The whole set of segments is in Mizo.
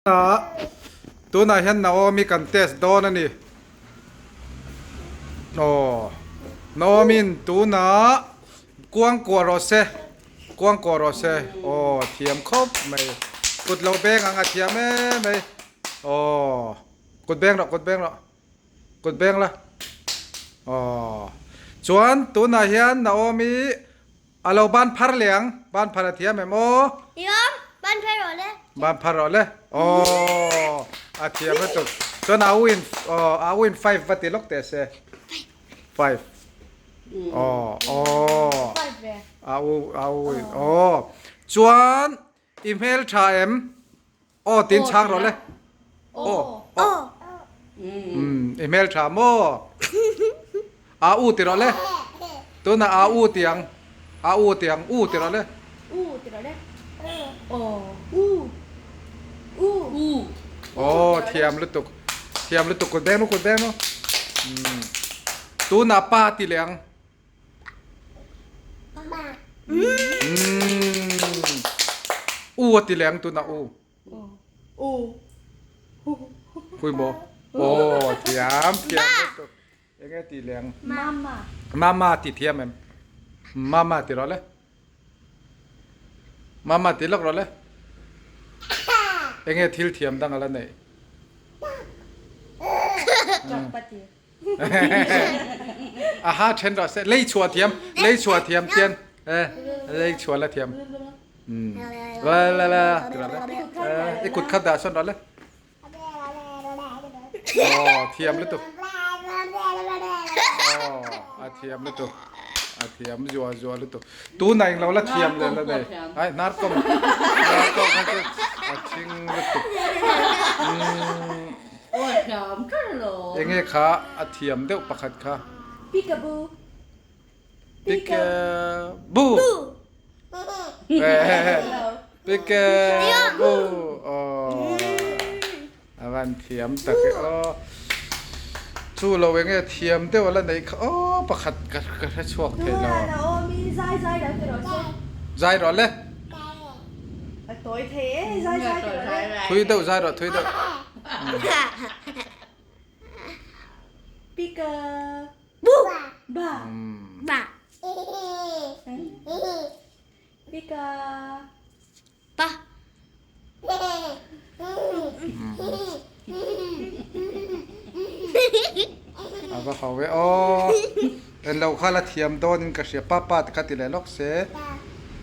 Tunah hian Naomi kan test dawn a ni. Aw, Naomi-in tunah kuang kuah rawh se, kuang kuah rawh se. Aw, thiam khawp mai. Kut lo beng ang a thiam em mai. Aw, kut beng rawh, kut beng rawh. Kut beng la. Aw, chuan tunah hian Naomi A lo ban phar leh ang. Ban phar a thiam em aw? Iom, ban phar rawh le. Ban phar rawh le. Aw, a thiam lutuk. Chuan a u in, aw, a u in five va ti lawk teh se. Five. Aw, aw. Five ve. A u, a u in, aw. Chuan i hmel tha em? Aw tin chhang rawh le. Aw. Aw. Umm i hmel tha maw? A u ti rawh le. Tunah a u ti ang. A u ti ang. U ti rawh le. U ti rawh le. Aw. U. U. U. Aw thiam lutuk. Thiam lutuk kut beng nu kut beng nu. Umm tunah pa ti leh ang. U a ti leng tunah u. U. Hui maw? Aw thiam thiam lutuk. Enge ti leng? Mama. Mama ti thiam em? Mama ti rawh le. Mama ti lawk rawh le. Enge thil thiam dang ala neih? Chapati. Aha then rawh se lei chhuah thiam lei chhuah thiam tian eh lei chhuah la thiam la la la ti rawh le i kut khat dah sawn rawh le aw thiam lutuk aw a thiam lutuk a thiam zua zua lutuk tuna englo la thiam leh la nei ai hnar kawm hnar kawm kha chu a thing lutuk Enge kha a thiam deuh pakhat kha. Peekaboo. Peekaboo. Peekaboo. Aw. A van thiam tak e aw. Chu lo enge thiam deuh a la neih kha aw pakhat ka hre chhuak thei lo. Zai zai lo ti rawh se. Zai rawh le. A tawi thei e, zai zai ti rawh le. Thui deuh zai rawh thui deuh. Pika. Bu. Ba. Ba. Pika. Pa. A va ho e aw. En lo kha la thiam dawn in ka hria pa pa te kha ti leh lawk se.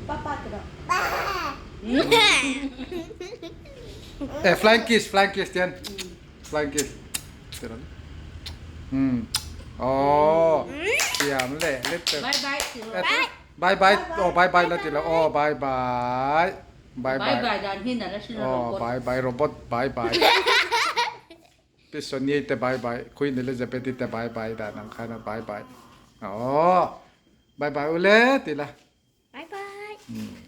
Pa pa ti rawh. Eh flying kiss flying kiss tian flying kiss ti rawh. Um aw thiam leh little. Bye bye ti rawh. Bye bye aw bye bye la ti lo aw bye bye bye bye bye dan hi nala hrin a robot. Aw bye bye robot bye bye. Pi Sonia te bye bye Queen Elizabeth te bye bye dan ang khan a bye bye. Aw bye bye ule ti la. Bye bye.